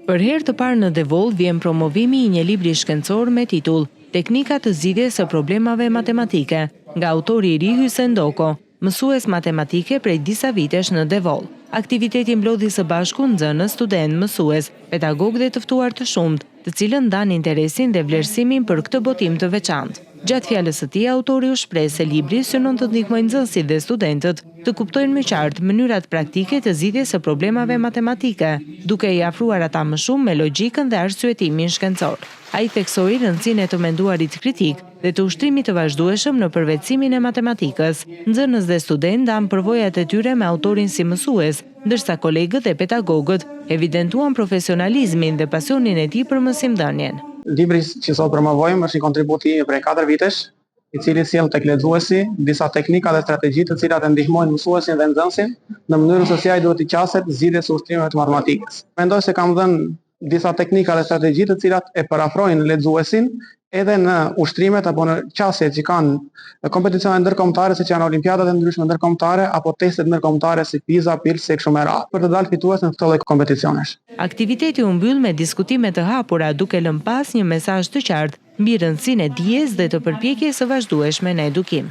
Për herë të parë në Devoll vjen promovimi i një libri shkencor me titull Teknika të zgjidhjes së problemave matematike, nga autori i ri Hysen Doko, mësues matematike prej disa vitesh në Devoll. Aktiviteti mblodhi së bashku nxënës, studentë, mësues, pedagogë dhe të ftuar të shumtë, të cilët ndanë interesin dhe vlerësimin për këtë botim të veçantë. Gjatë fjalës së tij, autori u shpreh se libri synon të ndihmojë nxënësit dhe studentët të kuptojnë më qartë mënyrat praktike të zgjidhjes së problemave matematike, duke i afruar ata më shumë me logjikën dhe arsyetimin shkencor. Ai theksoi rëndësinë e të menduarit kritik dhe të ushtrimit të vazhdueshëm në përvetësimin e matematikës. Nxënës dhe studentë ndanë përvojat e tyre me autorin si mësues, ndërsa kolegët dhe pedagogët evidentuan profesionalizmin dhe pasionin e tij për mësimdhënien. Libri që sot promovojmë është një kontribut i imi prej 4 vitesh, i cili sjell tek lexuesi disa teknika dhe strategji të cilat e ndihmojnë mësuesin dhe nxënësin në mënyrën se si ai duhet t'i qaset zgjidhjes së ushtrimeve të matematikës. Mendoj se kam dhënë disa teknika dhe strategji të cilat e përafrojnë lexuesin edhe në ushtrimet apo në qasjet që kanë kompeticionet ndërkombëtare, siç janë olimpiadat e ndryshme ndërkombëtare apo testet ndërkombëtare si PISA, PIRLS e kështu me radhë, për të dalë fitues në këto lloj kompeticionesh. Aktiviteti u mbyll me diskutime të hapura, duke lënë pas një mesazh të qartë mbi rëndësinë e dijes dhe të përpjekjes së vazhdueshme në edukim.